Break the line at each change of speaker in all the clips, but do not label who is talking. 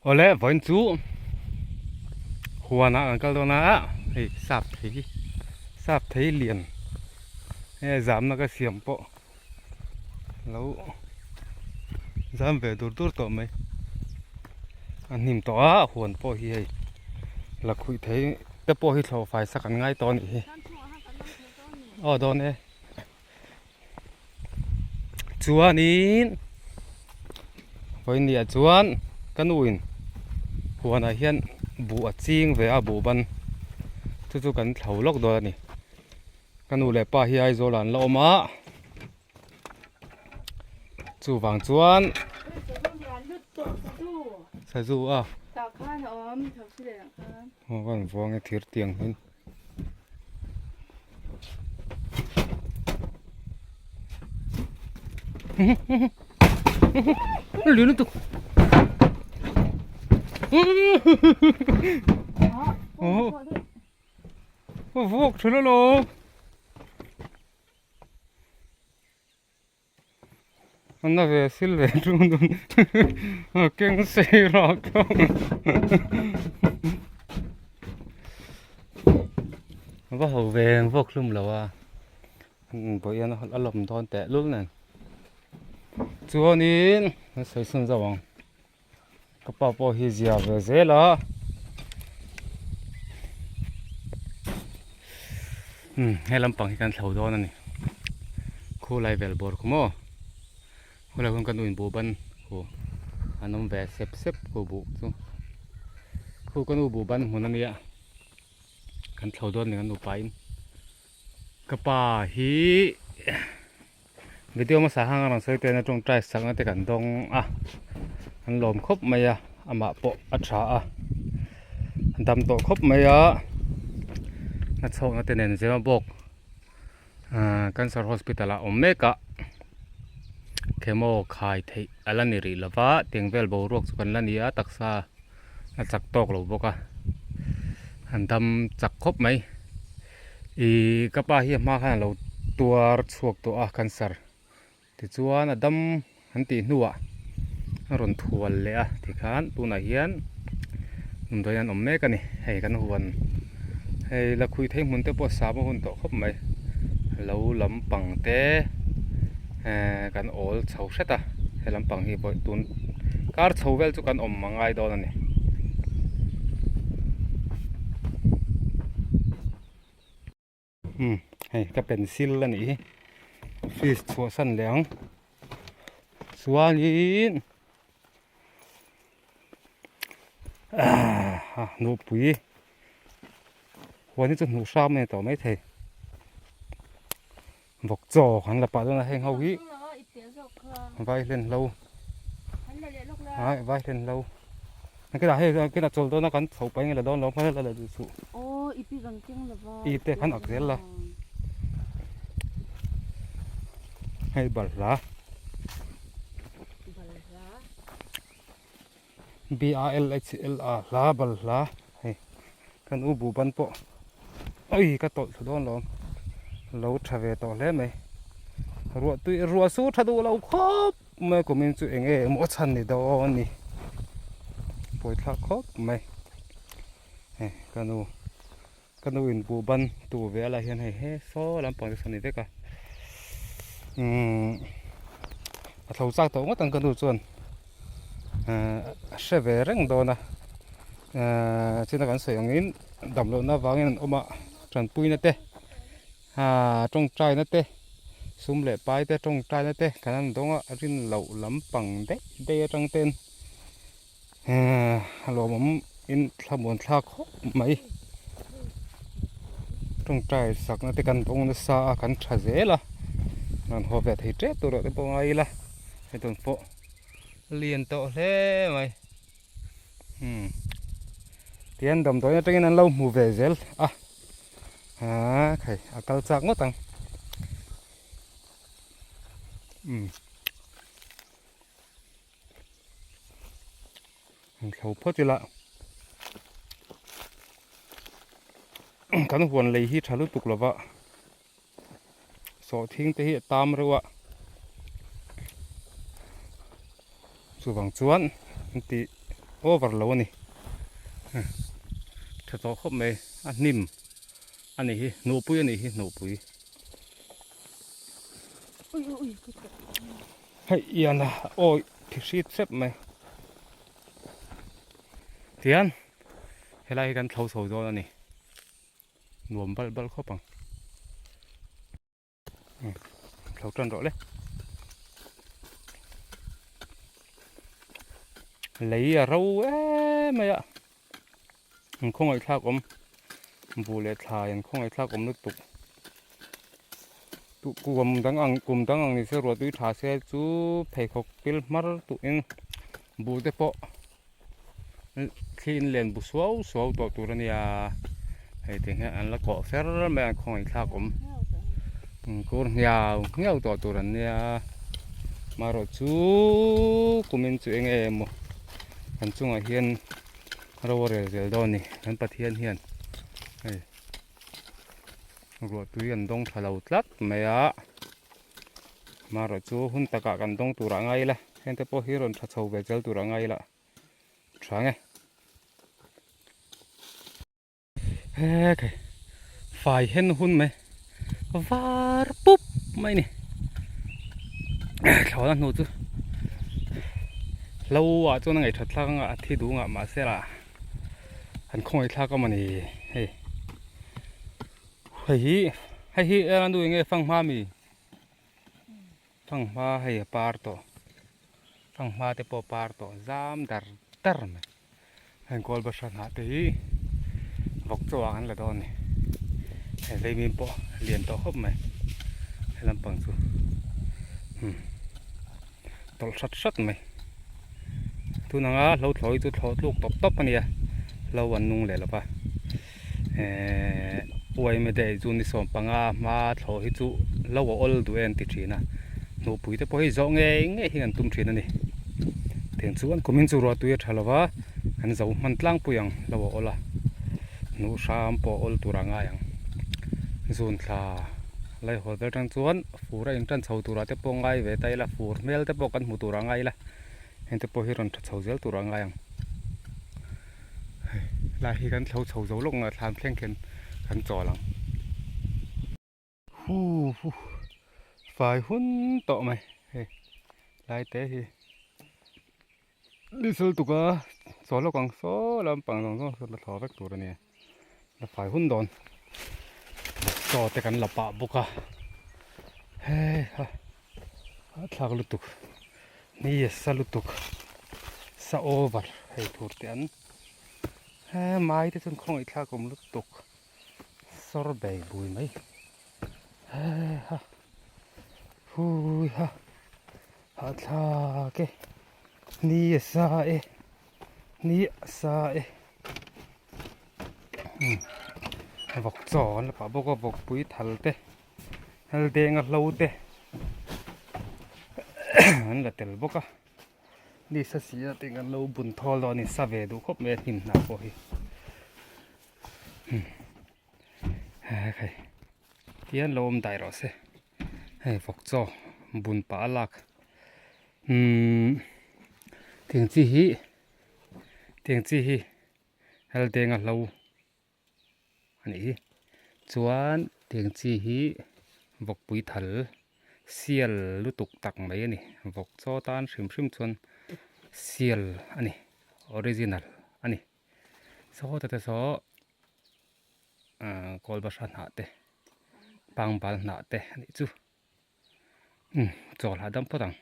Awle vawiin chu huanah kan kal dawn a hei sap thei sap thei lian he zamna ka siam pawh lo zam ve dur dur tawh mai a hnim tawh a huan pawh hi hei la khuih thei te pawh hi thlawh fai sak an ngai tawh a nih hi aw dawn e. Chuanin vawinia chuan ka nuin huanah hian buh a ching ve a buh ban chu chu kan thlo lawk dawn a ni ka nu leh pa hi Aizawl ah an la awm a chuvang chuan sazu a aw ka rawn vuang e thir tiang hian. Lửa nó tục. Ồ, vuộc thử nó luôn. An na ve sil ve ṭung dun a keng sei rak a va ho ve ang vawk hlum lo a vawiin a lawm dawn teh lul nen chuanin an sawi chhun zauh ang ka pa pawh hi zia ve zel a umm he lampang hi kan thlo dawn a ni khulai vel bawr khu maw khulai hun ka nu in buh ban khu an awm ve sep sep khu buh chu khu ka nu buh ban hmun a nia kan thlo dawn a ni kan nupa in ka pa hi. Video hmasa hang a rawn sawi te na tawngtai sakna te kan dawng a an lawm khawp mai a amah pawh a tha a dam tawh khawp mai a a chhawkna te nen zema bawk ahh cancer hospital ah a awm mek a chemo khai theih a la ni rih lo va tiang vel boruak chu kan la ni a taksa a chak tawk lo bawk a an dam chak khawp mai. Ihh ka pa hi a hma khan a lo tuar chhuak tawh a cancer tichuan a dam an tih hnuah a rawn thual leh a tikhan tunah hian damdawi an awm mek a ni hei kan huan hei la khuih thei hmun te pawh sam a hun tawh khawp mai lo lampang te ehh kan awl chho hret a he lampang hi pawh tun kar chho vel chu kan awm a ngai dawn a ni. Umm hei ka pencil a nih hi office chhuahsan leh ang chuanin ahh nupui huan hi chu hnuh hram a ni tawh maithei vawk chaw kan la pah dawn a heng ho hi vai hlen hlo ai vai hlen hlo kinah hei kinah chawl dawn a kan chho paih nge la dawn lo hman la la duh suh i te khan ak zel la hei balhla B A L H L A hla balhla hei kan u buh ban pawh ui ka tawlh thlu dawn lawm lo tha ve tawh hle mai ruah tui ruah su tha duh lo khawp mai kumin chu eng nge emaw chhan ni dawn a ni pawi thlak khawp mai hei ka nu ka nu in buh ban tu ve a lai hian hei he saw lampang te saw a ni vek a umm a tho chak tawh ngawt ang ka nu chuan ehh a hre ve reng dawn a ehh china kan sawi angin damlohna avangin an awm a tanpuina te ahh tawngtaina te sum leh pai te tawngtaina te kan han dawng a rin loh lampang daih daih atang ten ehh a lawmawm in thlamuan thlak khawp mai tawngtai sakna te kan dawng nasa a kan tha zel a rawn haw ve thei tep tur ah te pawh ngai ila hetiang pawh lian tawh hle mai umm tihian damdawi atangin an lo hmu ve zel a aa khai a kal chak ngawt ang umm. Han thlo phawt ila kan huan lei hi tha lutuk lova sawhthing te hi a tam reuh a chuvang chuan an tih. over lo a ni. Tha tawh khawp mai a hnim a nih hi hnuhpui a nih hi hnuhpui. Hei ian a awi thi hrit hrep mai. Tihian helai hi kan thlo chho dawn a ni. Nuam balh balh khawp ang. Thlo tan rawh le. Lei a ro em mai a. An khawngaih thlak awm. Buh leh thlai an khawngaih thlak awm lutuk. Tu kum dang ang kum dang ang ni se ruah tui tha se chu pheikhawk pil hmar tuhin buh te pawh Thli in len bu suau suau tawh tur a nia hei ti hian an la kawh fer mai a an khawngaih thlak awm kur hniau hniau tawh tur an nia marawh chu kumin chu eng emaw kan chungah hian ro a rel zel dawn a ni kan Pathian hian hei ruah tui an dawng tha lo tlat mai a. Marawh chu hun takah kan dawng turah ngai ila, hengte pawh hi rawn tha chho ve zel turah ngai ila tha nge. Hekhei fai hen hun mai var pup mai ni thlawhna hnu chu hlo ah chuan a ngaih that thlak anga a thi duh ngah mahse lah an khawngaih thlak a mawni hei. Hei hi hei hi eng a nu enge fanghma mi fanghma hei a par tawh fanghma te pawh a par tawh zam dar dar mai heng kawl bahra hnah te hi vawk chaw ah kan la dawn a ni hei veimim pawh a lian tawh khawp mai he lampang chu umm tawlh hrat hrat mai tun anga hlo thlawh hi chu thlawh tluk tawp tawp a nia hlo an nung leh lo va. Ehh uaime daih chu ni 15 hma thlawh hi chu lo a awl duh e an ti thin a hnuhpui te pawh hi zawh ngei ngei hi an tum thin a ni tiang chuan kumin chu ruah tui a tha lo va an zo hman tlangpui ang lo a awl a hnuh hram pawh a awl tur a ngai ang zun thla laihawl vel tang chuan fur a intan chho turah te pawh ngai ve ta ila fur hmel te pawh kan hmu tur a ngai ila heng te pawh hi rawn tha chho zel tur a ngai ang. Hei lai hi kan thlo chho zo lawk ang a thlam thleng khian kan chawl ang. Hu hu fai hun tawh mai hei lai te hi diesel tuka chawl lawk ang saw lampang zawng zawng sawn la thlawh vek tur a nia la fai hun dawn chaw te kan la pah bawk a hei ha. A thlak lutuk ni a sa lutuk sa over hei tur te an he mai te chuan khawngaih thlak awm lutuk sawr bei bui mai he ha hui ha hahthlak e ni a sa e ni a sa e vawk chaw an la pah bawk a vawkpui thal te. Hel denga hlo te an la tel bawk a ni sa si a tih kan lo bun thawl dawn a ni sa ve duh khawp mai a hnim hnah pawh hi hei tihian lo awm daih rawh se hei vawk chaw bun pah a lak umm tiang chi hi tiang chi hi hel denga hlo. A nih hi chuan tiang chi hi vawkpui thal sial lutuk tak mai a ni vawk chaw tan hrim hrim chuan sial a ni original a ni saw te te saw ahh kawl bahra hnah te pangbal hnah te a nih chu umm chaw lah dam phawt ang.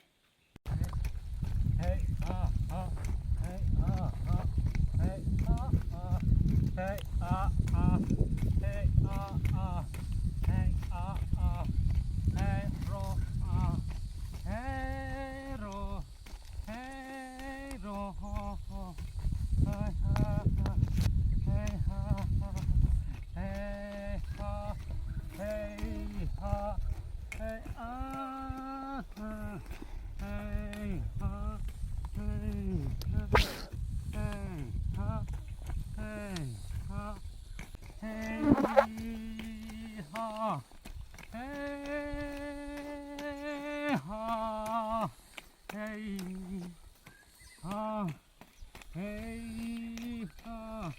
Hei ha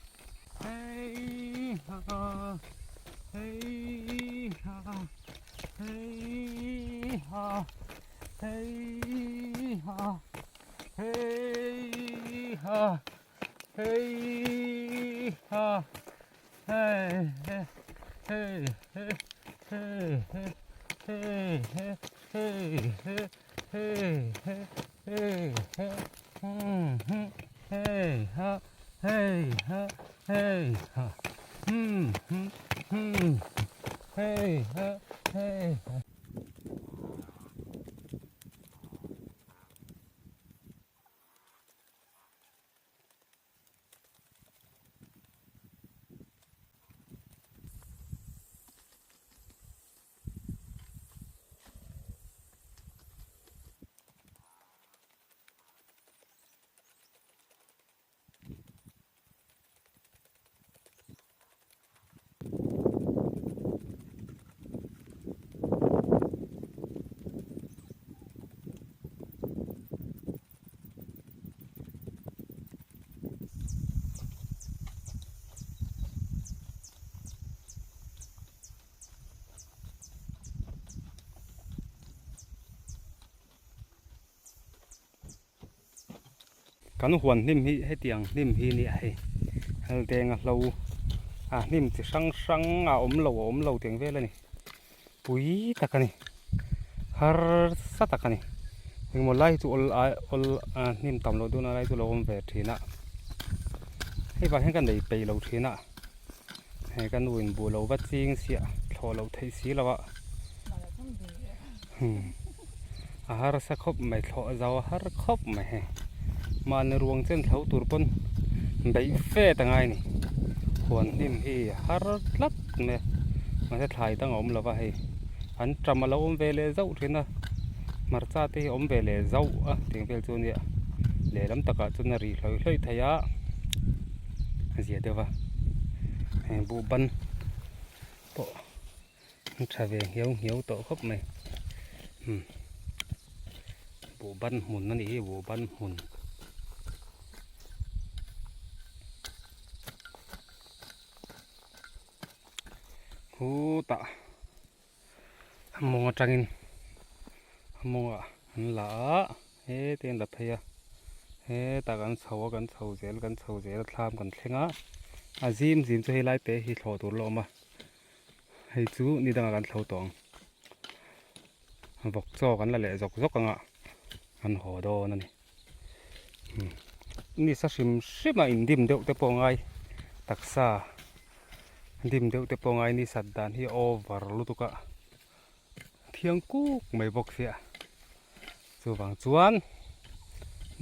hei ha hei ha hei ha hei ha hei ha hei ha hei he hei he hei he hei he hei he hei he hei he hum hum hei ha hei ha hei ha hum hum hum hei ha hei ha. Kan huan hnim hi hetiang hnim hi nia hei haldeng a hlo a hnim chi hrang hrang a awm lo a awm lo tih ang vel a ni pui tak a ni harsa tak a ni engmaw lai hi chu awl ai awl a hnim tam loh deuhna lai chu a lo awm ve thin a hei vang hian ka nei peih lo thin a hei ka nu in buh lo va ching siah thlawh loh theih si lo a hmm a harsa khawp mai thlawh zau a har khawp mai hei mahni ruang chen thlo tur pawn beih fet a ngai a ni huan hnim hi a har tlat mai a mahse thlai dang a awm lo va hei an ṭam a lo awm ve leh zauh thin a hmarcha te hi a awm ve leh zauh a tih vel chu nia lehlam takah chuan a ri hlawih hlawih thei a a zia deuh va heng buh ban pawh an tha ve nghiau nghiau tawh khawp mai umm buh ban hmun a nih hi buh ban hmun. Khutah a mawng atangin a mawngah an la a heti an la phei a hetah kan chho a kan chho zel kan chho zel a thlam kan thleng a a zim zim chu helai te hi thlawh tur la awm a hei chu ni dangah kan thlo tawh ang vawk chaw kan la leh zawk zawk anga kan haw dawn a ni. Nisa hrim hrim a indim deuh te pawh ngai taksa dim deuh te pawh ngai ni sat dan hi over lutuk a thiang kuk mai bawk sia chuvang chuan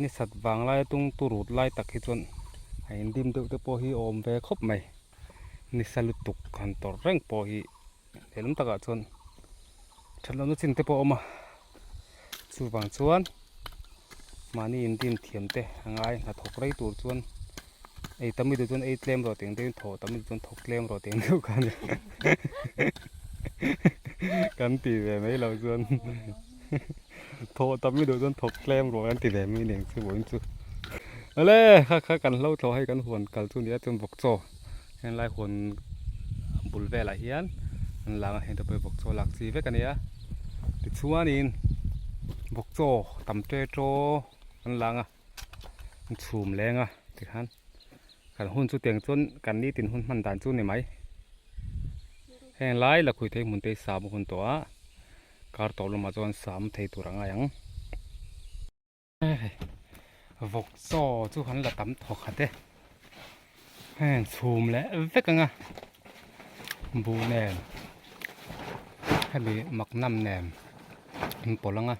ni sat vang lai tung turut lai tak hi chuan a indim deuh te pawh hi awm ve khawp mai nisa lutuk han tawrh reng pawh hi lehlam takah chuan that lohna chin te pawh a awm a chuvang chuan mahni indim thiam te a ngai hnathawk rei tur chuan ei tam i duh chuan ei tlem rawh tih ang deuhin thawh tam i duh chuan thawk tlem rawh tih ang deuh kha a ni kan ti ve mai lo chuan thawh tam i duh chuan thawk tlem rawh kan ti ve mai aniang chu vawiin chu awle kha kha kan hlo thlawh hei kan huan kal chu a ni a chuan vawk chaw Henglai huan bul velah hian an lang a heng te pawh hi vawk chaw lak chi vek a ni a tichuanin vawk chaw tam te chaw an lang a an chhum leng a tikhan kan hun chu tiang chuan kan nitin hun hman dan chu a ni mai heng lai lakhuih thei hmun te hi sam a hun tawh a kar tawh lamah chuan sam thei tur a ngai ang. Vawk chaw chu kan la tam thawk khat e heng chhum leh vek ang a buh nen hemi mak nam nen an pawlh ang a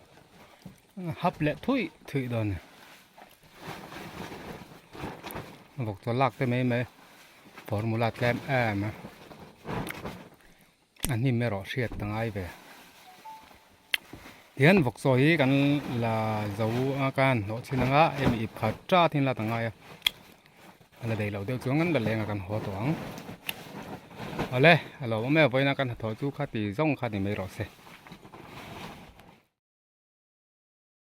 hap leh thuih thuih dawn a ni vawk chaw lak te mai mai formula tlem em a. A hnim erawh hriat ta ngai ve. Tihian vawk chaw hi kan la zo a kan hnawh chhin anga hemi ip khat tat hi an la ta ngai a. A la dei loh deuh chuan kan la leng a kan haw tawh ang. Awle a lo awm e vawiin a kan hnathawh chu khati zawng kha ni mai rawh se.